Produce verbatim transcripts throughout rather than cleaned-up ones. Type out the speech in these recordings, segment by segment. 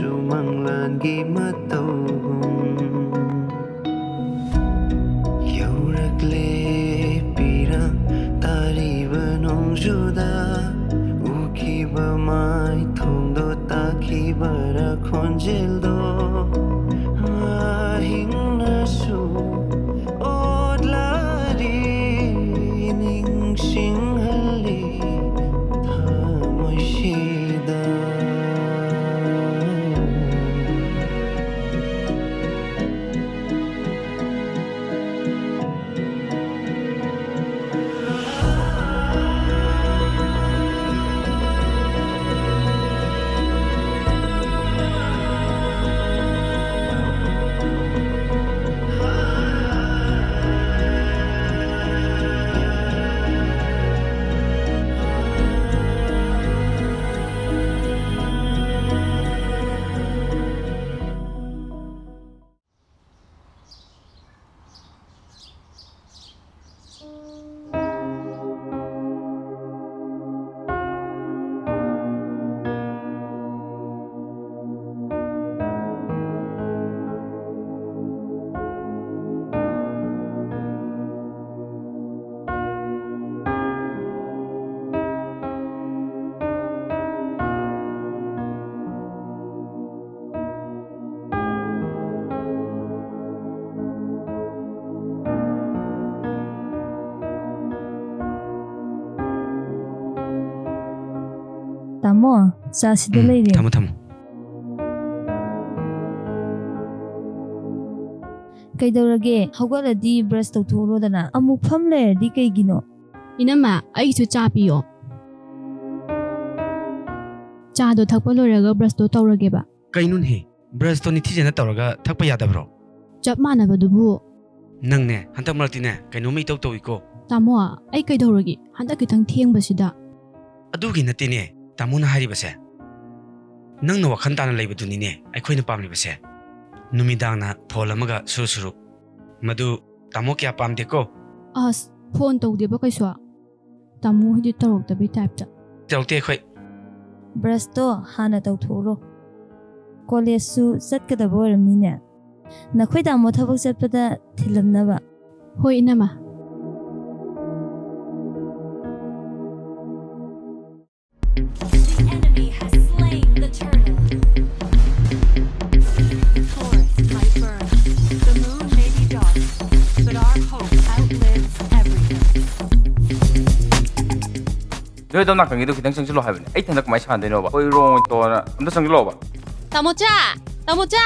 ꯁꯨꯃꯪꯂꯥꯟꯒꯤ ꯃꯇꯧꯒꯨꯝ ꯌꯧꯔꯛꯂꯦ ꯄꯤꯔꯥꯡ ꯇꯥꯔꯤꯕ ꯅꯣꯡꯖꯨꯗ ꯎꯈꯤꯕ ꯃꯥꯏꯊꯣꯡꯗꯣ ꯇꯥꯈꯤꯕꯔ ꯈꯣꯟꯖꯦꯜꯗꯣ ꯑꯍꯤꯡꯅꯁꯨ ꯑꯣꯠꯂꯔꯤ ꯅꯤꯡꯁꯤꯡꯍꯜꯂꯤ ꯊꯃꯣꯏꯁꯤꯗ꯫ ꯇꯥꯃꯣ, ꯆꯥ ꯁꯤꯗ ꯎꯝ, ꯂꯩꯔꯦ꯫ ꯊꯝꯃꯣ, ꯊꯝꯃꯣ꯫ ꯀꯩꯗꯧꯔꯒꯦ? ꯍꯧꯒꯠꯂꯗꯤ ꯕ꯭ꯔꯁ ꯇꯧꯊꯣꯛꯎꯔꯣꯗꯅ꯫ ꯑꯃꯨꯛ ꯐꯝ ꯂꯩꯔꯗꯤ ꯀꯩꯒꯤꯅꯣ? ꯏꯅꯝꯃ, ꯑꯩꯒꯤꯁꯨ ꯆꯥ ꯄꯤꯌꯣ꯫ ꯆꯥꯗꯣ ꯊꯛꯄ ꯂꯣꯏꯔꯒ ꯕ꯭ꯔꯁꯇꯣ ꯇꯧꯔꯒꯦꯕ꯫ ꯀꯩꯅꯣꯅꯦꯍꯦ? ꯕ꯭ꯔꯁꯇꯣ ꯅꯤꯡꯊꯤꯖꯅ ꯇꯧꯔꯒ ꯊꯛꯄ ꯌꯥꯗꯕ꯭ꯔꯣ? ꯆꯞ ꯃꯥꯟꯅꯕꯗꯨꯕꯨ꯫ ꯅꯪꯅꯦ, ꯍꯟꯗꯛ ꯃꯔꯛꯇꯤꯅꯦ, ꯀꯩꯅꯣꯝꯃ ꯏꯇꯧ ꯇꯧꯏꯀꯣ꯫ ꯇꯥꯃꯣ, ꯑꯩ ꯀꯩꯗꯧꯔꯒꯦ? ꯍꯟꯗꯛ ꯈꯤꯇꯪ ꯊꯦꯡꯕꯁꯤꯗ꯫ ꯑꯗꯨꯒꯤ ꯅꯠꯇꯦꯅꯦ, ꯇꯥꯃꯣꯅ ꯍꯥꯏꯔꯤꯕꯁꯦ꯫ ꯅꯪꯅ ꯋꯥꯈꯜ ꯇꯥꯅ ꯂꯩꯕꯗꯨꯅꯤꯅꯦ ꯑꯩꯈꯣꯏꯅ ꯄꯥꯝꯂꯤꯕꯁꯦ꯫ ꯅꯨꯃꯤꯗꯥꯡꯅ ꯐꯣꯟ ꯑꯃꯒ ꯁꯨꯔꯨ ꯁꯨꯔꯨ꯫ ꯃꯗꯨ ꯇꯥꯃꯣ ꯀꯌꯥ ꯄꯥꯝꯗꯦꯀꯣ꯫ ꯑꯁ, ꯐꯣꯟ ꯇꯧꯗꯦꯕ ꯀꯩꯁꯨ꯫ ꯇꯥꯃꯣ ꯍꯣꯏꯗꯤ ꯇꯧꯔꯛꯇꯕꯩ ꯇꯥꯏꯞꯇ꯫ ꯇꯧꯔꯛꯇꯦ ꯑꯩꯈꯣꯏ꯫ ꯕ꯭ꯔꯁꯇꯣ ꯍꯥꯟꯅ ꯇꯧꯊꯣꯛꯎꯔꯣ꯫ ꯀꯣꯂꯦꯖꯁꯨ ꯆꯠꯀꯗꯕ ꯑꯣꯏꯔꯝꯅꯤꯅꯦ꯫ ꯅꯈꯣꯏ ꯇꯥꯃꯣ ꯊꯕꯛ ꯆꯠꯄꯗ ꯊꯤꯜꯂꯝꯅꯕ꯫ ꯍꯣꯏ, ꯏꯅꯝꯃ꯫ The enemy has slain the turtle. Forest might burn. The moon may be dark, but our hope outlives everything. ꯅꯣꯏ ꯑꯗꯣꯝ ꯅꯥꯀꯟꯒꯤꯗꯣ ꯈꯤꯇꯪ ꯆꯪꯁꯤꯜꯂꯣ ꯍꯥꯏꯕꯅꯦ꯫ ꯑꯩ ꯏꯊꯟꯗ ꯀꯃꯥꯏꯅ ꯁꯥꯟꯅꯗꯣꯏꯅꯣꯕ? ꯑꯩꯈꯣꯏ ꯔꯣꯡ ꯑꯣꯏꯅ ꯇꯣꯛꯑꯣꯅ ꯑꯝꯇ ꯆꯪꯁꯤꯜꯂꯣꯕ꯫ ꯇꯥꯃꯣꯆꯥ! ꯇꯥꯃꯣꯆꯥ!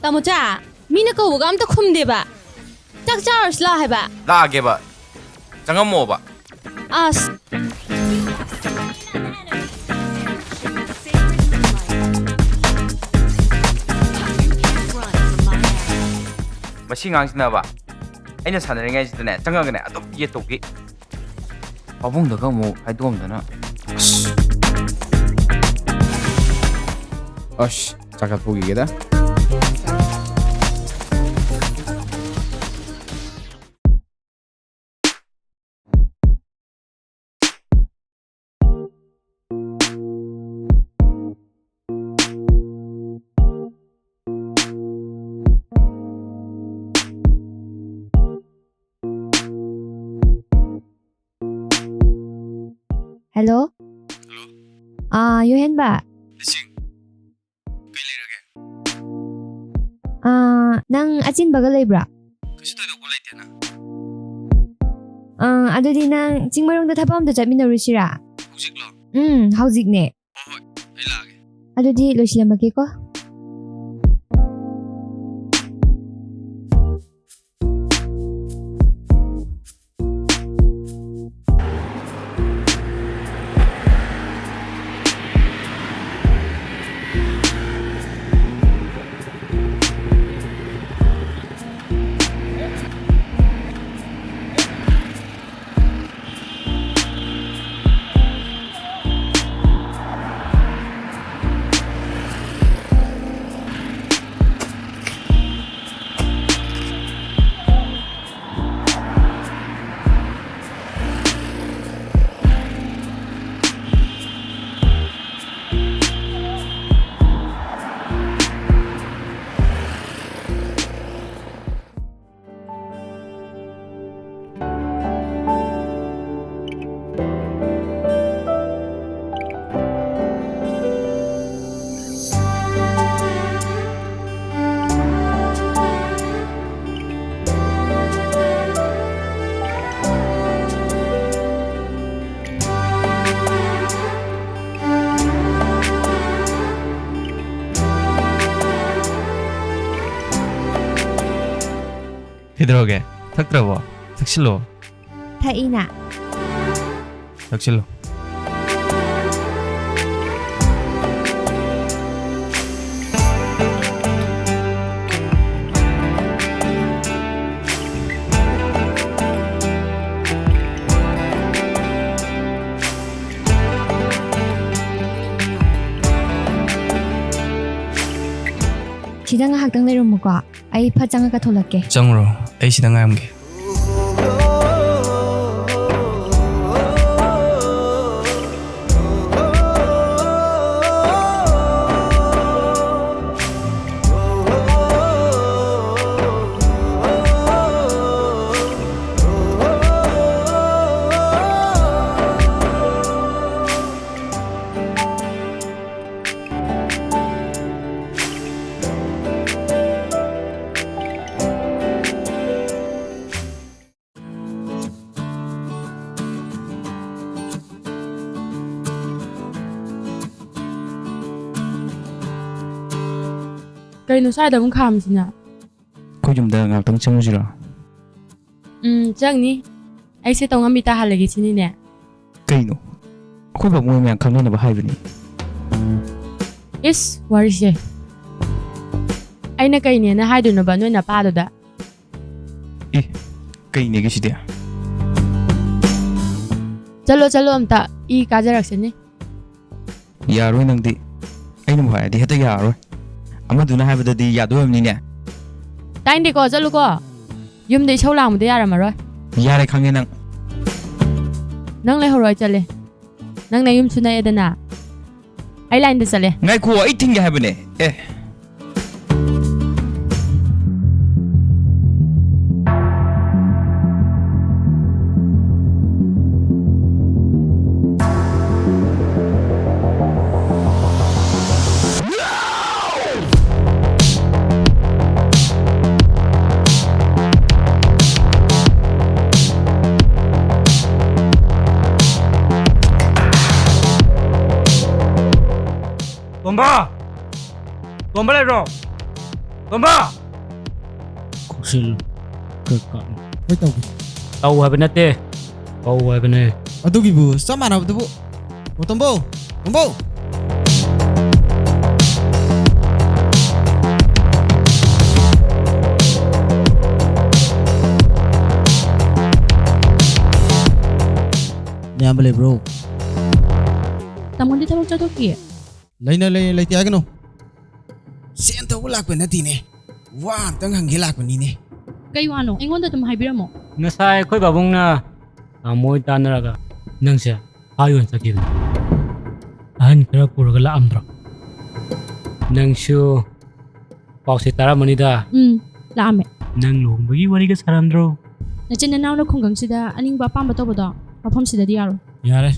ꯇꯥꯃꯣꯆꯥ! ꯃꯤꯅ ꯀꯧꯕꯒ ꯑꯝꯇ ꯈꯨꯝꯗꯦꯕ꯫ ꯆꯥꯛ ꯆꯥꯔꯨꯁꯤ ꯂꯥꯛꯑꯣ ꯍꯥꯏꯕ꯫ ꯂꯥꯛꯑꯒꯦꯕ꯫ ꯆꯪꯉꯝꯃꯣꯕ꯫ ꯑꯁ꯫ ꯃꯁꯤ ꯉꯥꯡꯁꯤꯅꯕ꯫ ꯑꯩꯅ ꯁꯥꯟꯅꯔꯤꯉꯩꯁꯤꯗꯅꯦ, ꯆꯪꯉꯒꯅꯦ, ꯑꯗꯨꯝ ꯌꯦꯠ ꯇꯧꯕꯤ꯫ ꯄꯥꯕꯨꯡꯗꯒ ꯑꯃꯨꯛ ꯍꯥꯏꯗꯣꯛꯑꯝꯗꯅ꯫ ꯑꯁ꯫ ꯑꯁ, ꯆꯥꯛ ꯆꯥꯊꯣꯛꯈꯤꯒꯦꯗ꯫ Hello? Hello? ꯑꯥ, ꯌꯣꯍꯦꯟꯕ? ꯂꯤꯁꯤꯡ, ꯀꯩ ꯂꯩꯔꯒꯦ? ꯑꯥ, ꯅꯪ ꯑꯆꯤꯟꯕꯒ ꯂꯩꯕ꯭ꯔꯥ? ꯀꯩꯁꯨ ꯊꯣꯏꯗꯣꯛꯄ ꯂꯩꯇꯦꯅ꯫ ꯑꯥ, ꯑꯗꯨꯗꯤ ꯅꯪ ꯆꯤꯡꯃꯩꯔꯣꯡꯗ ꯊꯕꯛ ꯑꯝꯇ ꯆꯠꯃꯤꯟꯅꯔꯨꯁꯤꯔꯥ? ꯍꯧꯖꯤꯛꯂꯣ? ꯎꯝ, ꯍꯧꯖꯤꯛꯅꯦ꯫ ꯍꯣꯏ, ꯍꯣꯏ, ꯑꯩ ꯂꯥꯛꯑꯒꯦ꯫ ꯑꯗꯨꯗꯤ ꯂꯣꯏꯁꯤꯜꯂꯝꯃꯒꯦꯀꯣ꯫ ꯀꯩꯗꯧꯔꯒꯦ? ꯊꯛꯇ꯭ꯔꯕꯣ? ꯊꯛꯁꯤꯜꯂꯣ꯫ ꯊꯛꯏꯅ꯫ ꯊꯛꯁꯤꯜꯂꯣ꯫ ꯁꯤꯗ ꯉꯥꯏꯍꯥꯛꯇꯪ ꯂꯩꯔꯝꯃꯨꯀꯣ꯫ ꯑꯩ ꯐꯠ ꯆꯪꯉꯒ ꯊꯣꯛꯂꯛꯀꯦ꯫ ꯆꯪꯉꯨꯔꯣ, ꯑꯩ ꯁꯤꯗ ꯉꯥꯏꯔꯝꯒꯦ꯫ ꯀꯩꯅꯣ ꯁ꯭ꯋꯥꯏꯗ ꯑꯃꯨꯛ ꯈꯥꯝꯃꯤꯁꯤꯅ? ꯑꯩꯈꯣꯏ ꯌꯨꯝꯗ ꯉꯥꯏꯍꯥꯛꯇꯪ ꯆꯪꯉꯨꯁꯤꯔꯣ? ꯎꯝ, ꯆꯪꯅꯤ꯫ ꯑꯩꯁꯦ ꯇꯧꯉꯝꯕꯤ ꯇꯥꯍꯜꯂꯒꯦ ꯁꯤꯅꯤꯅꯦ꯫ ꯀꯩꯅꯣ? ꯑꯩꯈꯣꯏ ꯕꯥꯕꯨꯡ ꯃꯌꯥꯝ ꯈꯪꯅꯅꯕ ꯍꯥꯏꯕꯅꯤ꯫ ꯏꯁ, ꯋꯥꯔꯤꯁꯦ꯫ ꯑꯩꯅ ꯀꯩꯅꯦꯅ ꯍꯥꯏꯗꯣꯏꯅꯣꯕ ꯅꯣꯏ ꯅꯄꯥꯗꯨꯗ? ꯑꯦ, ꯀꯩꯅꯦꯒꯦ ꯁꯤꯗꯤ? ꯆꯠꯂꯣ, ꯆꯠꯂꯣ ꯑꯝꯇ꯫ ꯏ ꯀꯥꯖꯔꯛꯁꯅꯤ꯫ ꯌꯥꯔꯣꯏ ꯅꯪꯗꯤ꯫ ꯑꯩꯅꯕꯨ ꯍꯥꯏꯔꯗꯤ ꯍꯦꯛꯇ ꯌꯥꯔꯔꯣꯏ꯫ ꯑꯃꯗꯨꯅ ꯍꯥꯏꯕꯗꯗꯤ ꯌꯥꯗꯣꯏ ꯑꯣꯏꯔꯝꯅꯤꯅꯦ꯫ ꯇꯥꯏꯟꯗꯦꯀꯣ, ꯆꯠꯂꯨꯀꯣ꯫ ꯌꯨꯝꯗ ꯏꯁꯧ ꯂꯥꯡꯕꯗ ꯌꯥꯔꯝꯃꯔꯣꯏ꯫ ꯌꯥꯔꯦ, ꯈꯪꯉꯦ ꯅꯪ꯫ ꯅꯪ ꯂꯩꯍꯧꯔꯣ, ꯑꯩ ꯆꯠꯂꯦ꯫ ꯅꯪ ꯅꯌꯨꯝꯁꯨ ꯅꯛꯑꯦꯗꯅ꯫ ꯑꯩ ꯂꯥꯏꯟꯗ ꯆꯠꯂꯦ꯫ ꯉꯥꯏꯈꯣ, ꯑꯩ ꯊꯤꯟꯒꯦ ꯍꯥꯏꯕꯅꯦ꯫ ꯑꯦ꯫ ꯇꯣꯝꯕ! ꯇꯣꯝꯕ ꯂꯩꯕ꯭ꯔꯣ? ꯇꯣꯝꯕ! ꯀꯧꯁꯤꯜꯂꯨ꯫ ꯀ-, ꯀ-, ꯍꯣꯏ, ꯇꯧꯒꯦ꯫ ꯇꯧ ꯍꯥꯏꯕ ꯅꯠꯇꯦ, ꯀꯧ ꯍꯥꯏꯕꯅꯦ꯫ ꯑꯗꯨꯒꯤꯕꯨ ꯆꯞ ꯃꯥꯟꯅꯕꯗꯨꯕꯨ꯫ ꯑꯣ, ꯇꯣꯝꯕꯧ! ꯇꯣꯝꯕꯧ! ꯅꯌꯥꯝꯕ ꯂꯩꯕ꯭ꯔꯣ? ꯇꯥꯃꯣꯗꯤ ꯊꯕꯛ ꯆꯠꯊꯣꯛꯈꯤꯌꯦ꯫ ꯂꯩꯅ ꯂꯩ, ꯂꯩꯇꯦ ꯍꯥꯏꯒꯅꯨ꯫ ꯁꯦꯟ ꯊꯧꯕ ꯂꯥꯛꯄ ꯅꯠꯇꯦꯅꯦ꯫ ꯋꯥ ꯑꯝꯇꯪ ꯍꯪꯒꯦ ꯂꯥꯛꯄꯅꯤꯅꯦ꯫ ꯀꯩ ꯋꯥꯅꯣ? ꯑꯩꯉꯣꯟꯗ ꯑꯗꯨꯝ ꯍꯥꯏꯕꯤꯔꯝꯃꯣ꯫ ꯉꯁꯥꯏ ꯑꯩꯈꯣꯏ ꯄꯥꯕꯨꯡꯅ ꯇꯥꯃꯣ ꯍꯣꯏ ꯇꯥꯟꯅꯔꯒ ꯅꯪꯁꯦ ꯐꯥ ꯌꯣꯟ ꯆꯠꯈꯤꯕꯅꯤ꯫ ꯑꯍꯟ ꯈꯔ ꯄꯨꯔꯒ ꯂꯥꯛꯑꯝꯗ꯭ꯔꯣ? ꯅꯪꯁꯨ ꯄꯥꯎꯁꯦ ꯇꯥꯔꯝꯃꯅꯤꯗ꯫ ꯎꯝ, ꯂꯥꯛꯑꯝꯃꯦ꯫ ꯅꯪ ꯂꯨꯍꯣꯡꯕꯒꯤ ꯋꯥꯔꯤꯒ ꯁꯥꯔꯝꯗ꯭ꯔꯣ? ꯅꯆꯤꯟ ꯅꯅꯥꯎꯅ ꯈꯨꯡꯒꯪꯁꯤꯗ ꯑꯅꯤꯡꯕ ꯑꯄꯥꯝꯕ ꯇꯧꯕꯗꯣ ꯃꯐꯝꯁꯤꯗꯗꯤ ꯌꯥꯔꯣꯏ꯫ ꯌꯥꯔꯦ꯫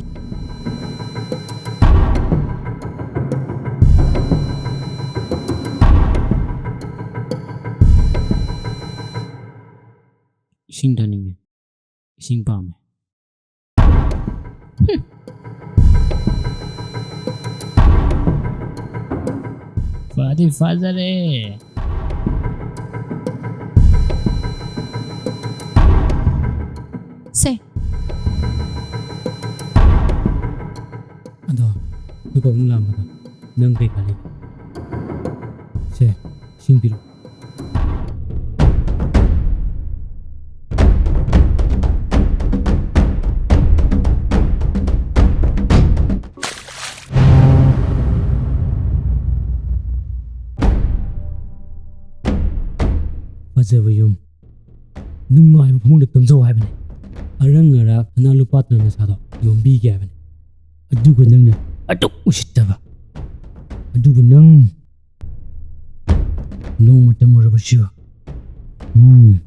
ꯏꯁꯤꯡ ꯊꯛꯅꯤꯡꯉꯦ꯫ ꯏꯁꯤꯡ ꯄꯥꯝꯃꯦ꯫ ꯐꯗꯤ ꯐꯖꯔꯦ꯫ ꯁꯦ꯫ ꯑꯗꯣ, ꯑꯩꯈꯣꯏ ꯄꯥꯕꯨꯡ ꯂꯥꯛꯑꯝꯕꯗꯣ ꯅꯪ ꯀꯩ ꯈꯜꯂꯤ? ꯁꯦ, ꯏꯁꯤꯡ ꯄꯤꯔꯛꯑꯣ꯫ ꯐꯖꯕ ꯌꯨꯝ, ꯅꯨꯡꯉꯥꯏꯕ ꯐꯃꯨꯡꯗ ꯇꯨꯝꯖꯧ ꯍꯥꯏꯕꯅꯤ꯫ ꯑꯔꯪ ꯑꯔꯥꯛ ꯁꯅꯥ ꯂꯨꯄꯥ ꯇꯅ ꯅꯁꯥꯗꯣ ꯌꯣꯝꯕꯤꯒꯦ ꯍꯥꯏꯕꯅꯤ꯫ ꯑꯗꯨꯒ ꯅꯪꯅ ꯑꯗꯨꯛ ꯎꯁꯤꯠꯇꯕ꯫ ꯑꯗꯨꯕꯨ ꯅꯪ ꯅꯣꯡꯃꯇ ꯃꯨꯔꯕꯁꯨ꯫ ꯎꯝ꯫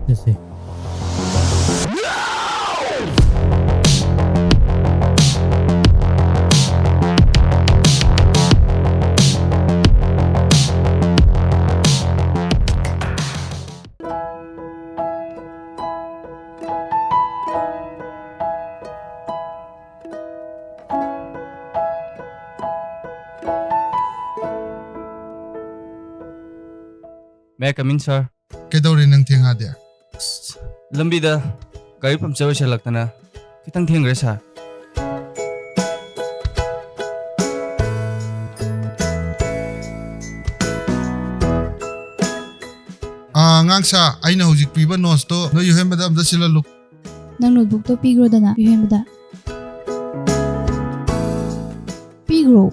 ꯆꯠꯁꯦ꯫ May I come in, sir? ꯀꯩꯗꯧꯔꯦ ꯅꯪ ꯊꯦꯡꯉꯗꯤ? ꯑꯁ, ꯂꯝꯕꯤꯗ ꯒꯥꯔꯤ ꯄꯝꯆꯔ ꯑꯣꯏꯁꯜꯂꯛꯇꯅ ꯈꯤꯇꯪ ꯊꯦꯡꯈ꯭ꯔꯦ, ꯁꯥꯔ꯫ ꯑꯥ, ꯑꯉꯥꯡꯁꯥ, ꯑꯩꯅ ꯍꯧꯖꯤꯛ ꯄꯤꯕ ꯅꯣꯠꯁꯇꯣ ꯅꯣꯏ ꯌꯨꯍꯦꯟꯕꯗ ꯑꯝꯇ ꯁꯤꯜꯍꯜꯂꯨ꯫ ꯅꯪ ꯅꯣꯠꯕꯨꯛꯇꯣ ꯄꯤꯈ꯭ꯔꯣꯗꯅ ꯌꯨꯍꯦꯟꯕꯗ꯫ ꯄꯤꯈ꯭ꯔꯣ꯫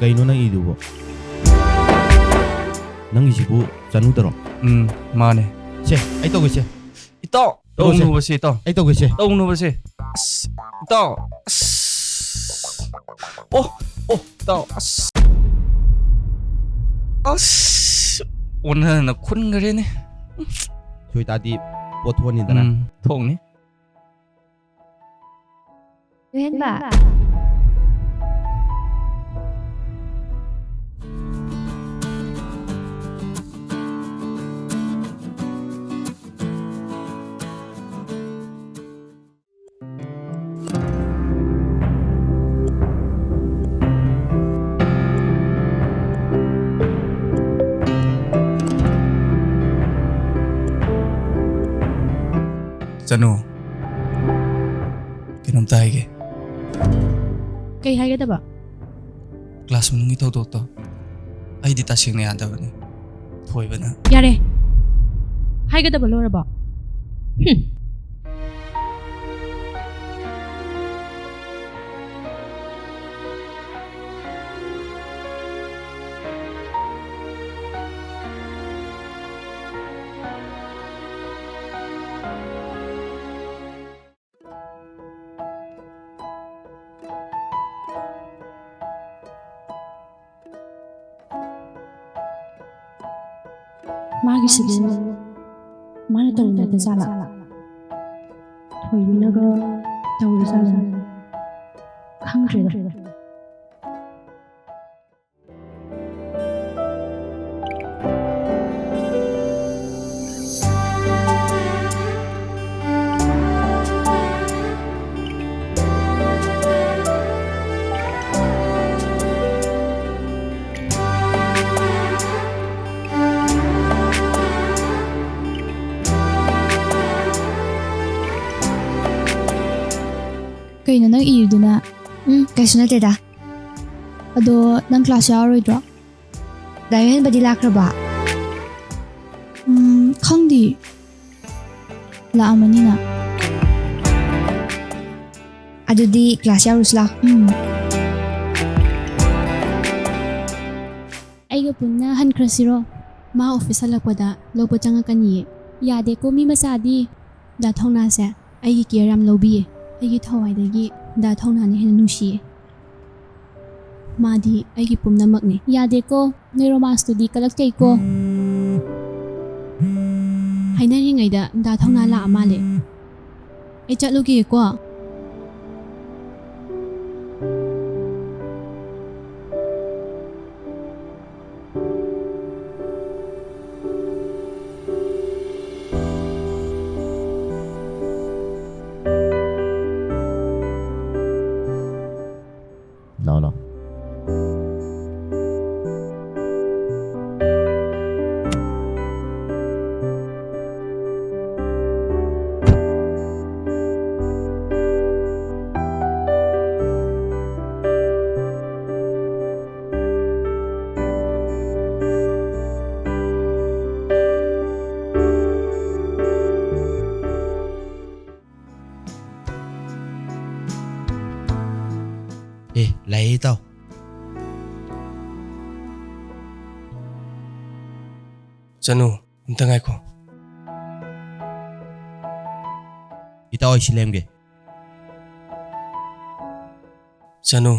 ꯀꯩꯅꯣ ꯅꯪ ꯏꯗꯨꯕꯣ? ꯅꯪꯒꯤꯁꯤꯕꯨ ꯆꯅꯨꯗꯔꯣ? ꯎꯝ, ꯃꯥꯅꯦ꯫ ꯁꯦ, ꯑꯩ ꯇꯧꯒꯦꯁꯦ꯫ ꯏꯇꯥꯎ, ꯇꯧꯁꯦ꯫ ꯇꯧꯅꯨꯕꯁꯦ, ꯏꯇꯥꯎ꯫ ꯑꯩ ꯇꯧꯒꯦꯁꯦ꯫ ꯇꯧꯅꯨꯕꯁꯦ꯫ ꯑꯁ, ꯏꯇꯥꯎ, ꯑꯁ꯫ ꯑꯣ, ꯑꯣ, ꯏꯇꯥꯎ, ꯑꯁ꯫ ꯑꯁ, ꯑꯣꯟꯅꯅ ꯈꯨꯟꯈ꯭ꯔꯦꯅꯦ꯫ ꯁꯣꯏꯇꯥꯗꯤ ꯄꯣꯠ ꯊꯣꯛꯑꯅꯤꯗꯅ꯫ ꯎꯝ, ꯊꯣꯛꯅꯤ꯫ ꯌꯨꯍꯦꯟꯕ꯫ ꯆꯅꯨ, ꯀꯩꯅꯣꯝꯇ ꯍꯥꯏꯒꯦ꯫ ꯀꯩ ꯍꯥꯏꯒꯗꯕ? ꯀ꯭ꯂꯥꯁ ꯃꯅꯨꯡꯒꯤ ꯊꯧꯗꯣꯛꯇꯣ ꯑꯩꯗꯤ ꯇꯁꯦꯡꯅ ꯌꯥꯗꯕꯅꯦ꯫ ꯊꯣꯏꯕꯅ꯫ ꯌꯥꯔꯦ꯫ ꯍꯥꯏꯒꯗꯕ ꯂꯣꯏꯔꯕꯣ? ꯍꯨꯝ꯫ ꯃꯥꯒꯤꯁꯤꯕꯨ ꯃꯥꯅ ꯇꯧꯔꯝꯕꯗ ꯖꯥꯠꯂꯥ? ꯊꯣꯏꯕꯤꯅꯒ ꯇꯧꯔꯤꯖꯥꯠꯂꯥ? ꯈꯪꯗ꯭ꯔꯦꯗ꯫ ꯀꯩꯅꯣ ꯅꯪ ꯏꯔꯤꯗꯨꯅ? ꯎꯝ, ꯀꯩꯁꯨ ꯅꯠꯇꯦꯗ꯫ ꯑꯗꯣ ꯅꯪ ꯀ꯭ꯂꯥꯁ ꯌꯥꯎꯔꯣꯏꯗ꯭ꯔꯣ? ꯗꯥ ꯌꯣꯍꯦꯟꯕꯗꯤ ꯂꯥꯛꯈ꯭ꯔꯕ? ꯎꯝ, ꯈꯪꯗꯦ꯫ ꯂꯥꯛꯑꯝꯃꯅꯤꯅ꯫ ꯑꯗꯨꯗꯤ ꯀ꯭ꯂꯥꯁ ꯌꯥꯎꯔꯨꯁꯤ ꯂꯥꯎ꯫ ꯎꯝ꯫ ꯑꯩꯒ ꯄꯨꯟꯅ ꯍꯟꯈ꯭ꯔꯁꯤꯔꯣ? ꯃꯥ ꯑꯣꯐꯤꯁ ꯍꯜꯂꯛꯄꯗ ꯂꯧꯕ ꯆꯪꯉꯛꯀꯅꯤꯌꯦ꯫ ꯌꯥꯗꯦꯀꯣ ꯃꯤ ꯃꯆꯥꯗꯤ꯫ ꯗꯥ ꯊꯧꯅꯥꯁꯦ ꯑꯩꯒꯤ ꯀꯤꯌꯔ ꯌꯥꯝ ꯂꯧꯕꯤꯌꯦ꯫ ꯑꯩꯒꯤ ꯊꯋꯥꯏꯗꯒꯤ ꯗꯥ ꯊꯧꯅꯥꯅ ꯍꯦꯟꯅ ꯅꯨꯡꯁꯤꯌꯦ꯫ ꯃꯥꯗꯤ ꯑꯩꯒꯤ ꯄꯨꯝꯅꯃꯛꯅꯤ꯫ ꯌꯥꯗꯦꯀꯣ, ꯅꯣꯏ ꯔꯣꯃꯥꯟꯁꯇꯨꯗꯤ ꯀꯂꯛꯆꯩꯀꯣ꯫ ꯍꯥꯏꯅꯔꯤꯉꯩꯗ ꯗꯥ ꯊꯧꯅꯥ ꯂꯥꯛꯑ ꯃꯥꯜꯂꯦ꯫ ꯑꯩ ꯆꯠꯂꯨꯒꯦꯀꯣ꯫ ꯂꯥꯛꯑꯣ, ꯂꯥꯛꯑꯣ꯫ ꯑꯦ, ꯂꯥꯛꯑꯦ ꯏꯇꯥꯎ꯫ ꯆꯅꯨ, ꯑꯝꯇ ꯉꯥꯏꯈꯣ꯫ ꯏꯇꯥꯎ, ꯑꯩ ꯁꯤ ꯂꯦꯝꯒꯦ꯫ ꯆꯅꯨ,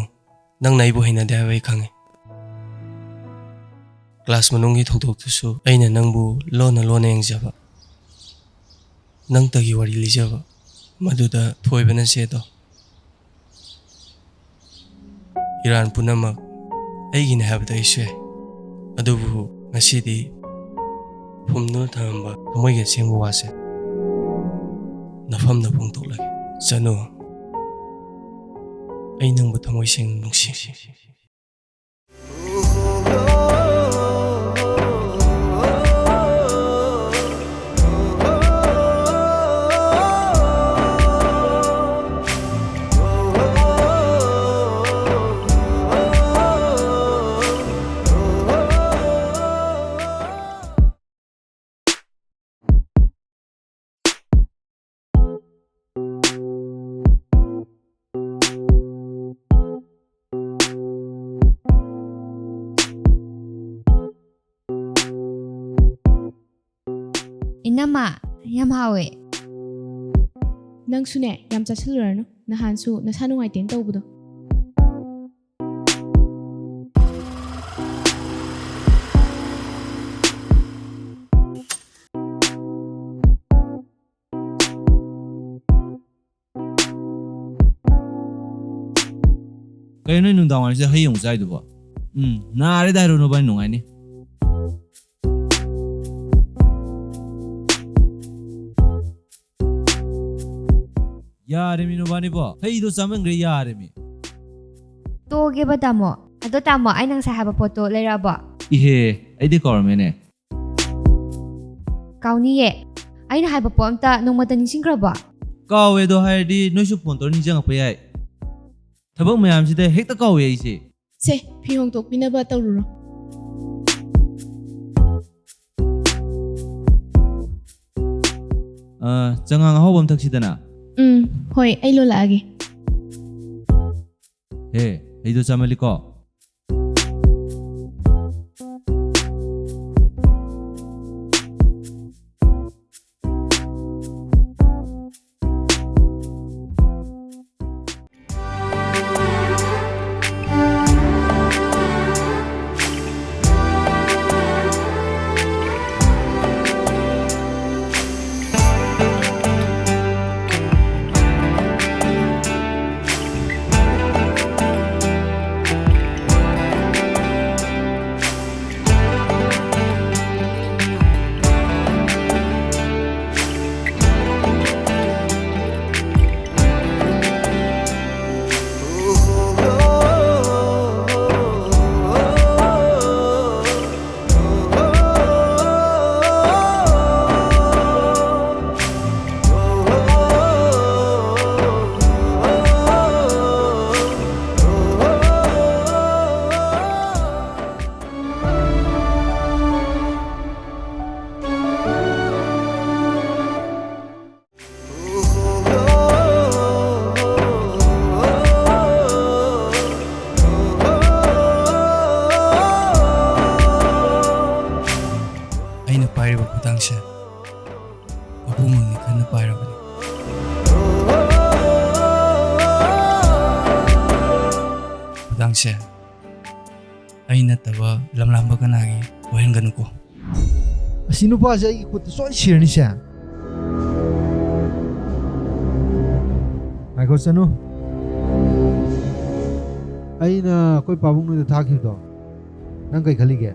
ꯅꯪꯅ ꯑꯩꯕꯨ ꯍꯩꯅꯗꯦ ꯍꯥꯏꯕ ꯑꯩ ꯈꯪꯉꯤ꯫ ꯀ꯭ꯂꯥꯁ ꯃꯅꯨꯡꯒꯤ ꯊꯧꯗꯣꯛꯇꯨꯁꯨ ꯑꯩꯅ ꯅꯪꯕꯨ ꯂꯣꯟꯅ ꯂꯣꯟꯅ ꯌꯦꯡꯖꯕ, ꯅꯪꯇꯒꯤ ꯋꯥꯔꯤ ꯂꯤꯖꯕ, ꯃꯗꯨꯗ ꯊꯣꯏꯕꯅ ꯆꯦꯗꯣ ꯏꯔꯥꯟ ꯄꯨꯝꯅꯃꯛ ꯑꯩꯒꯤꯅꯦ ꯍꯥꯏꯕꯗ ꯑꯩꯁꯨ ꯌꯥꯏ꯫ ꯑꯗꯨꯕꯨ ꯉꯁꯤꯗꯤ ꯐꯨꯝꯗꯨꯅ ꯊꯝꯂꯝꯕ ꯊꯃꯣꯏꯒꯤ ꯑꯁꯦꯡꯕ ꯋꯥꯁꯦ ꯅꯐꯝꯗ ꯐꯣꯡꯗꯣꯛꯂꯒꯦ꯫ ꯆꯅꯨ, ꯑꯩ ꯅꯪꯕꯨ ꯊꯃꯣꯏ ꯁꯦꯡꯅ ꯅꯨꯡꯁꯤ꯫ ꯏꯅꯝꯃ, ꯌꯥꯝ ꯍꯥꯎꯋꯦ꯫ ꯅꯪꯁꯨꯅꯦ, ꯌꯥꯝ ꯆꯥꯁꯤꯜꯂꯨꯔꯅꯨ꯫ ꯅꯍꯥꯟꯁꯨ ꯅꯁꯥ ꯅꯨꯡꯉꯥꯏꯇꯦꯅ ꯇꯧꯕꯗꯣ꯫ ꯀꯩꯅꯣ ꯅꯣꯏ ꯅꯨꯡꯗꯥꯡ ꯋꯥꯏꯔꯝꯁꯤꯗ ꯍꯩ ꯑꯃꯨꯛ ꯆꯥꯏꯗꯨꯕꯣ? ꯎꯝ, ꯅꯥꯔꯦꯗ ꯍꯥꯏꯔꯣ, ꯅꯕꯥꯅꯤ ꯅꯨꯡꯉꯥꯏꯅꯤ꯫ ꯌꯥꯔꯦꯃꯤ ꯅꯕꯥꯅꯤꯕꯣ, ꯍꯩꯗꯣ ꯆꯥꯃꯟꯈ꯭ꯔꯦ, ꯌꯥꯔꯦꯃꯤ꯫ ꯇꯣꯛꯑꯒꯦꯕ ꯇꯥꯃꯣ꯫ ꯑꯗꯣ ꯇꯥꯃꯣ, ꯑꯩꯅ ꯉꯁꯥꯏ ꯍꯥꯏꯕ ꯄꯣꯠꯇꯣ ꯂꯩꯔꯛꯑꯕꯣ? ꯏꯍꯦ, ꯑꯩꯗꯤ ꯀꯥꯎꯔꯝꯃꯦꯅꯦ꯫ ꯀꯥꯎꯅꯤꯌꯦ, ꯑꯩꯅ ꯍꯥꯏꯕ ꯄꯣꯠ ꯑꯝꯇ ꯅꯣꯡꯃꯇ ꯅꯤꯡꯁꯤꯡꯈ꯭ꯔꯕꯣ? ꯀꯥꯎꯋꯦꯗꯣ ꯍꯥꯏꯔꯗꯤ ꯅꯣꯏꯁꯨ ꯐꯣꯟ ꯇꯧꯔ ꯅꯤꯡꯁꯤꯡꯉꯛꯄ ꯌꯥꯏ꯫ ꯊꯕꯛ ꯃꯌꯥꯝꯁꯤꯗ ꯍꯦꯛꯇ ꯀꯥꯎꯋꯦ ꯑꯩꯁꯦ꯫ ꯁꯦ, ꯐꯤ ꯍꯣꯡꯗꯣꯛꯄꯤꯅꯕ ꯇꯧꯔꯨꯔꯣ꯫ ꯑ, ꯆꯉꯥꯡ ꯑꯍꯥꯎꯕ ꯑꯃ ꯊꯛꯁꯤꯗꯅ꯫ ꯎꯝ, ꯍꯣꯏ, ꯑꯩ ꯂꯣꯜꯂꯛꯑꯒꯦ꯫ ꯍꯦ, ꯍꯩꯗꯣ ꯆꯥꯃꯜꯂꯤꯀꯣ꯫ ꯅꯪꯁꯦ ꯑꯩ ꯅꯠꯇꯕ ꯂꯝꯂꯥꯝꯕ ꯀꯅꯥꯒꯤ ꯑꯣꯏꯍꯟꯒꯅꯨꯀꯣ꯫ ꯑꯁꯤ ꯅꯨꯄꯥꯁꯦ ꯑꯩꯒꯤ ꯈꯨꯠꯇ ꯁꯣꯏ ꯁꯤꯔꯅꯤꯁꯦ꯫ ꯉꯥꯏꯈꯣ, ꯆꯅꯨ꯫ ꯑꯩꯅ ꯑꯩꯈꯣꯏ ꯄꯥꯕꯨꯡ ꯅꯣꯏꯗ ꯊꯥꯈꯤꯕꯗꯣ, ꯅꯪ ꯀꯩ ꯈꯜꯂꯤꯒꯦ?